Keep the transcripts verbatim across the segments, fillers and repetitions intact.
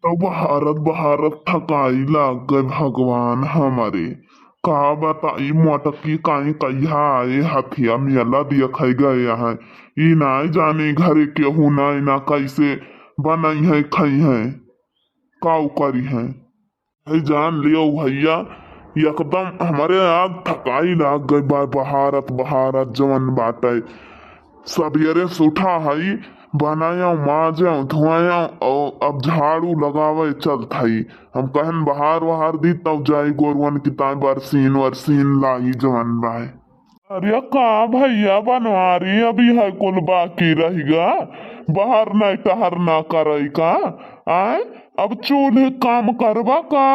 अब बहारत बहारत थकाई लाग गए भगवान हमरे। का बताई मोटकी काई कहिया आए हथिया मेला देखै गए हैं। ई नाई जाने घरे केहू नाई ना कैसे बनई है खई है काऊ करी है। है जान लियो भैया, एकदम हमरे आज थकाई लाग गई बा बहारत बहारत जवन बाटे। सबेरे से उठा हई, बनायो, माजो, धोयो, और अब झाड़ू लगावे चलत हई। हम कहन बहार वहार दी तब जाई गोरुअन की ताई बरसीन वरसीन लाई जवन बाय। अरे का भैया बनवारी, अभी है कुल बाकी रहिगा, बहार नहीं टहर ना करई का? आय, अब चूल्हे काम करबा का?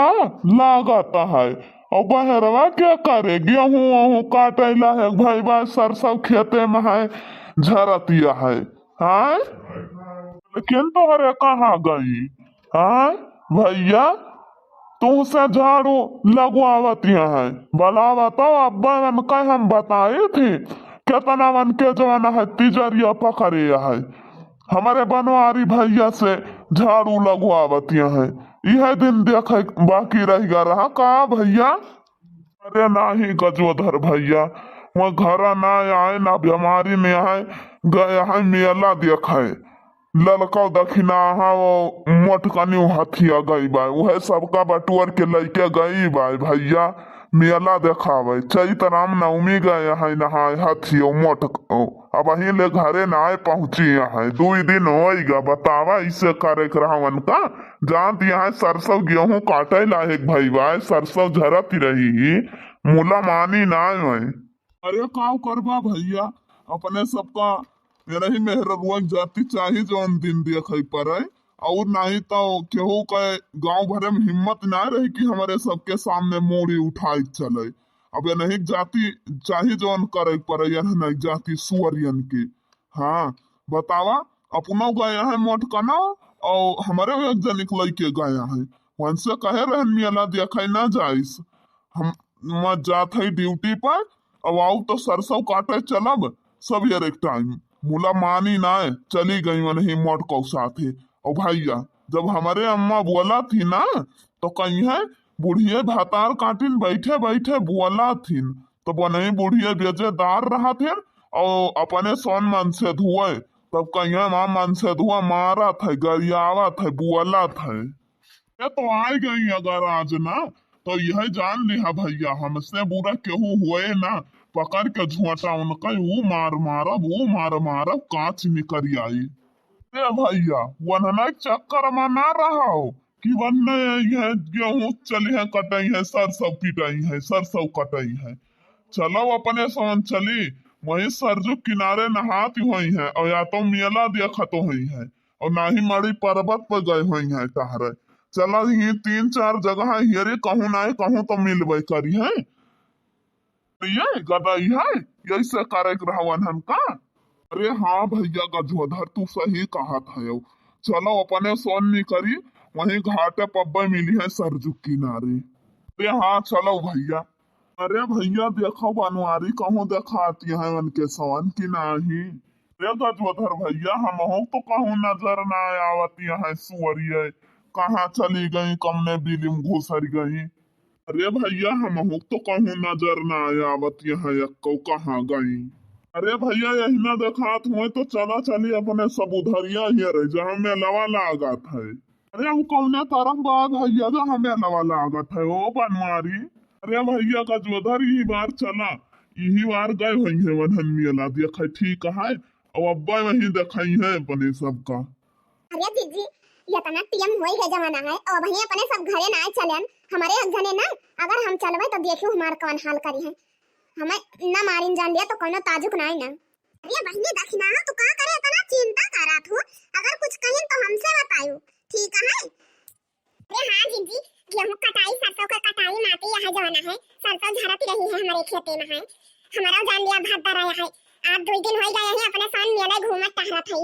लागत है। और बहरवा क्या करे? गेहूं वहूं काटे ला है भाई बा, सरसों खेते में है, झरतिया है। हाँ, लेकिन तोहरे कहाँ गई? हाँ भैया, तुहसे झाड़ू लगवावतिया है, बलावा तो अब्बा मन का हम बताए थे, केतना मन के जवन है तिजरिया पकड़े है। हमरे बनवारी भैया से झाड़ू लगवावतिया है। इहे दिन देखे बाकी रहिगा रहा का भैया? अरे नाही गजोधर भैया, वह घरा ना आए ना बीमारी में आए, गए हैं मेला देखे। ललका दखिनाहा वो मोटकनी हथिया गई बा, उहे सबका बटुअर के लइके गई बा भैया मेला देखावे। चैत राम नवमी गए हैं नहाए हथियो मोटक, अबहीं ले घरे नाय पहुँची हैं, दुई दिन होइगा। बतावा इसे करे के रहवन का? जानत यहाँ सरसों गेहूं काटे लायक भई बा, सरसों झरत रही ही, मुला मानी नाय होए। अरे काव करबा भैया, अपने सबका यही मेहररुआ के जाति चाही जौन दिन देखे पड़े, और नहीं तो केहू के गांव भरे में हिम्मत ना रही कि हमारे सबके सामने मूड़ी उठाई चले। अब यही जाति चाही जौन करे पड़े, यह नहीं जाति सुअरियन के। हाँ, बतावा, अपनो गया है मोटकना और हमारे एक जनिक लइके गया है। वनसे कहे रहन मेला देखे ना जाइस, हम मैं जात है ड्यूटी पर, अब आऊ तो सरसों काटे चलब सबेरे के टाइम। मुला मानी ना, चली गई वनही मोटको साथे। और भैया, जब हमारे अम्मा बोला थी ना, तो कहीं है बुढ़िए भातार काटिन बैठे बैठे बोला थी, तो बनही बुढ़िए बेजेदार रहा थे और अपने सोन मन से धुए, तब कहीं माँ मन से धुआ मारत है, गरियावत है, बोलत है। ये तो आ गई अगर आज ना, तो यह जान लिहा भैया, हमसे बुरा केहू हुए ना, पकड़ के झोंटा उनका ऊ मार मारब, ऊ मार मारब, कांच निकल आई। ए भैया, वनना के चक्कर में ना रहो कि वनने यह गेहूं चली है, कटई है, सरसों पिटई है, सरसों कटई है। चलो अपने सोन चली, वहीं सरजू किनारे नहात होई है और या तो मेला देखत होई है और ना ही मड़ी पर्वत पर गए होई है टहरे। चलो ये तीन चार जगह हियरी कहूँ ना कहूँ तो मिलबे करी है। ये गदई है, यही से करे के रहवन हन का? अरे हाँ भैया गजोधर, तू सही कहत है। चलो अपने सोन निकरी, वहीं घाटे पब्बे मिली है सरजू किनारे। अरे हाँ चलो भैया। अरे भैया देखो बनवारी कहूँ देखाती है उनके सोन की नाही। अरे गजोधर भैया हमहू तो कहूँ नजर ना आवती है सुअरिये, कहाँ चली गई, कमने बिलिम घुसर गई। अरे भैया, हमहू तो कहूँ नजर ना आवत यहाँ एक्को कहाँ गई। अरे भैया, यही ना देखात हुए तो चला चली अपने सब उधरिया ही रह जहाँ मेलवा लागत है। अरे वो कौने तरफ बा भैया जहाँ मेलवा लागत है ओ बनवारी? अरे भैया, गजोधर यही बार चला, यही बार गए हुई है वनहन मेला देखे, ठीक है। अब अब्बा वहीं देखाई है अपने सबका। अरे जीजी, इतना टीएम होई है जमाना है, और वहीं अपने सब घरे ना चलन, हमारे एक जने ना, अगर हम चलबे तो देखियो हमार कौन हाल करी है, हमें न मारिन जान लिया तो कोनो ताजुक नाई ना। अरे बहिनी दखिना, तू का करे इतना चिंता करत हो, अगर कुछ कहिन तो हमसे बतायो, ठीक है? अरे हाँ जीजी, गेहूं कटाई, सरसों का कटाई माटी यहाँ जवाना है, सरसों झरत रही है हमारे खेते में है, हमारा जान लिया भात धरा है, आज दो दिन हो गए हैं अपने सान मेले घूमत टहरत है।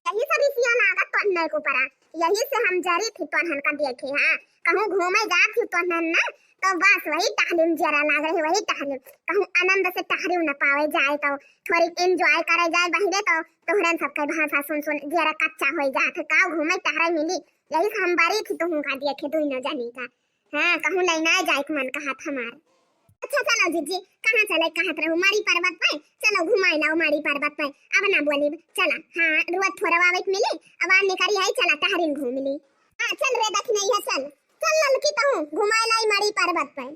यही सब इसिया लागत तोहन के ऊपर आ। यही से हम जरी थी तोहन का देखे, हाँ, कहूँ घूमे जात थी तोहन ना, तो बस वही टहलिम जरा लाग रही, वही टहलिम, कहूँ आनंद से टहरी न पावे जाए तो थोड़ी एंजॉय करे जाए बहिरे, तो तोहरन सबके भाषा सुन सुन जरा कच्चा हो जात है, का घूमे टहरे मिली, यही से हम बारी थी तुहूँ का देखे दुइनो जनी का। हाँ, कहूँ लइना जाए के मन कहत हमार। अच्छा चलो जीजी, कहाँ चले कहत रहू? माड़ी पर्वत पे चलो, घुमाई लाओ माड़ी पर्वत पे। अब ना बोली, चला। हाँ, रुआ थोड़ा आवे के मिली, अब आ निकरी आई, चला टहरिन घूम ली। हाँ चल रे दखिनैया, चल चल ललकी, तहूँ घुमाई लाई माड़ी पर्वत पे।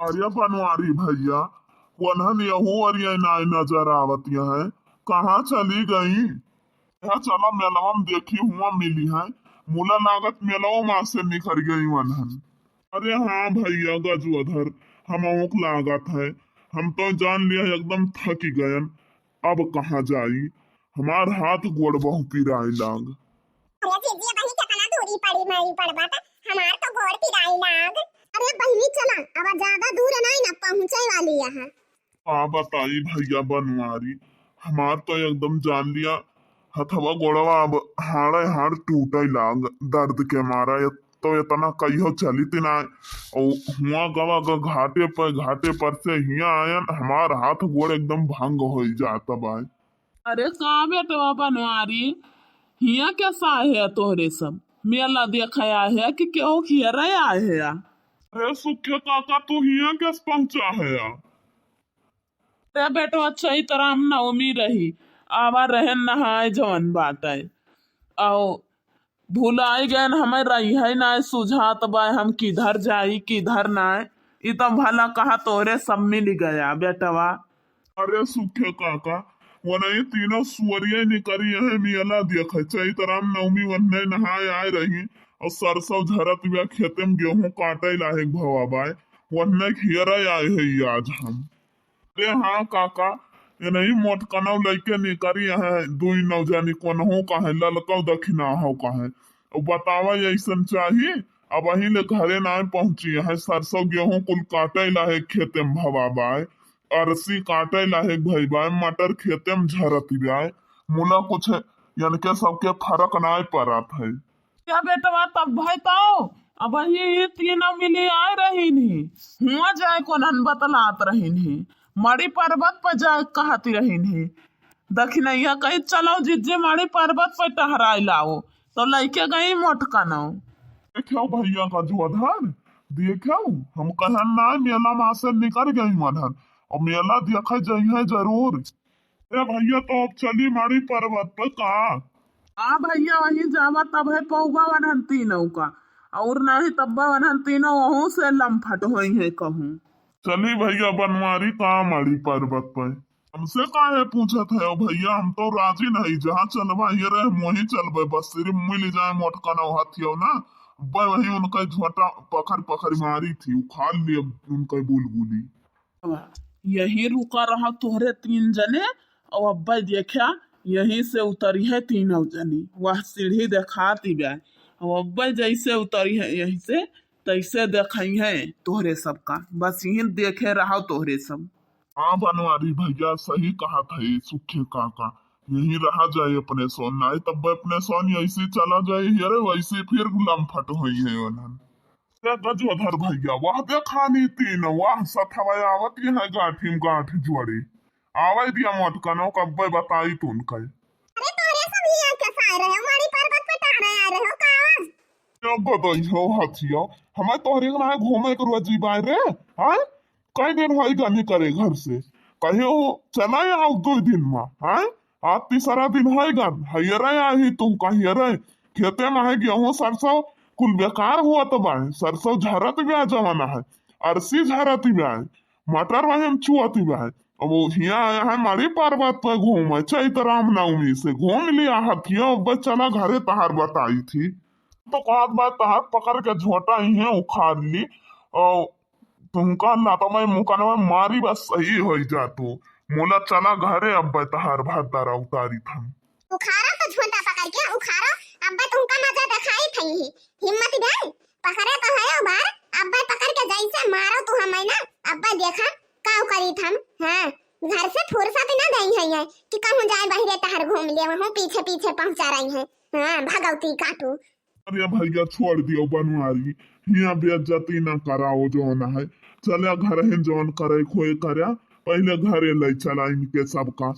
अरे बनवारी भैया, वनहन यहू अरिया नाई नजर आवत है, कहाँ चली गई? यहाँ चला मेलवा में देखी हुआ मिली है, मुला लागत मेलवा में से निकल गई वनहन। अरे हाँ भैया गजोधर, हमहूँ के लागत है, हम तो जान लिया एकदम थक गयन, अब कहाँ जाई, हमार हाथ गोड़ बहु पिराए लाग। अरे जीजी, अबही केतना दूरी पड़ी माड़ी पर्वत, हमार तो गोड़ पिराए लाग। अरे बहिनी चला, अब ज्यादा दूर नहीं ना पहुँचे वाली है। का बताई भैया बनवारी, हमार तो एकदम जान लिया हथवा गोड़वा अब हाड़े हाड़ टूटे लाग दर्द के मारा। ये तो इतना कहियो चलित ना। और हुआ गवा ग घाटे पर, घाटे पर से हिया आयन, हमार हाथ गोड़ एकदम भंग हो जात बा। अरे का बेटवा बनवारी, हिया कैसा है तोहरे सब? मेला देखे आए है कि केहू खियरे आए है? अरे सुखे काका, तू हिया कैसे पहुँचा है? अरे बेटवा, चैत राम नवमी रही, आवा रहन नहाए जवन बाटे, आओ भुलाई गयन, हमें रही है ना सुझात बा, हम किधर जाई किधर ना। ई तो भला कहा तोरे सब मिल गया बेटवा। अरे सुखे काका, वनई तीनों सुअरिया निकरी है मेला देखे, चैत राम नवमी वन्ने नहाए आए रही, और सरसों झरत बिया खेते में गेहूं काटे लायक भवा बाय, वन्ने घेरे आए है आज हम। अरे हाँ काका, ये नहीं मोटकनव लइके निकरी है, दुई नौ जानी कोनहू का है, ललकव दखिनाहव का है। अब बतावा ऐसन चाही, अबहीं ले घरे नाय पहुँची है, सरसों गेहूं कुल काटे लायक खेते में भवा बाय, अरसी काटे लायक भई बाय, मटर खेते में झरत बाय, मुला कुछ यनके सबके फरक नाय परत है। क्या बेटवा, तब भाई ताओ, अबहीं ये तीनों मिली आए रही नहीं, हुआ जाए कोनहन बतलात रही नहीं, मड़ी पर्वत पर जाए कहती रही नहीं। दखिनैया कही, "चलो जिज्जे मड़ी पर्वत पर टहराई लाओ," तो लइके गई मोटकनव। देखो भैया गजोधर, देखो, हम कहन ना मेला मा से निकर गई मनहन, और मेला देखे जइहैं जरूर। ए भैया, तो अब चली माड़ी पर्वत पे का? आ भैया, वहीं जावा तब है पौवा वनहन तीनों का, और नहीं तब्बा वनहन तीनों वहू से लमफट होइहैं कहूँ। चली भैया बनवारी का माड़ी पर्वत पे। हमसे काहे पूछत है भैया, हम तो राजी नहीं, जहाँ चलबा ये रहे हम वहीं चलबे, बस सिर्फ मिल जाए मोटकनव हथियव ना, अब्बे वहीं उनका झोटा पकड़ पकड़ मारी थी, उखाड़ लिए उनका बुलबुली। यहीं रुका रहा तोहरे तीन जने, और अब्बे देखा यहीं से उतरी है तीनों जनी, वह सीढ़ी देखाती बा, और अब्बे जैसे उतरी है यहीं से तैसे देखई है तोहरे सबका, बस यहीं देखे रहो तोहरे सब। हाँ बनवारी भैया सही कहत है सुखे काका, यहीं रहा जाए अपने सोन, नाई तब अपने सोन ऐसे चला जाए, अरे वैसे फिर लमफट होई है उन्हन। ए गजोधर भैया, वाह देखानी तीन, वाह सथवा आवत ही है गांठी में गांठ जोड़े। आवे दिया मोटकनव कब्बे बताई तुन कहे। अरे तोहरे सब हियां कैसे आए रहे हो? माड़ी पर्वत पे टहरे आए रहे हो का? यो गदई हो हथिया, हमें तोहरे के ना घूमे के रुआ जी बाय रे, हैं? कई दिन होई गनी करे घर से, कहे हो चला आओ दो दिन में, हैं? आज तीसरा दिन होई गन, हयरे आई तू कहिए रे, खेते में है गेहूं सरसों कुल बेकार हुआ तो बाय, सरसों झरत भी आ जवाना है, अरसी झरत भी आए, मटर वही में चुअत भी आए। अब वो हियां आया है माड़ी पर्वत पे घूमे, चैत रामनवमी से घूम लिया हथिया, अब चला घरे तहार बताई थी। तो कहत बात तहार पकड़ के झोटा ही है उखाड़ ली, और तुमका लातमय मुकनवा मारी बस सही होई जा तू। मोला चला घरे अब तहार भातारा उतारी थन। उखाड़ा तो झोंटा पकड़ के उखाड़ा, अब तुमका मजा दिखाई थई ही। हिम्मत दे, पकड़े तो है बार, अब पकड़ के जैसे मारो तू हमें ना, अब देखा का करी थम। हाँ, घर से फुर्सत ना दई है ये कि कहूँ जाए बहिरे तहर घूम ले, वहाँ पीछे पीछे पहुँचा रही है। हाँ, भगवती काटू। अरे भैया छोड़ दियो बनवारी, हियां बेइज्जती ना कराओ जौन है, चले घर ही जौन करे खोए करे, पहले घरे ले चला इनके सबका।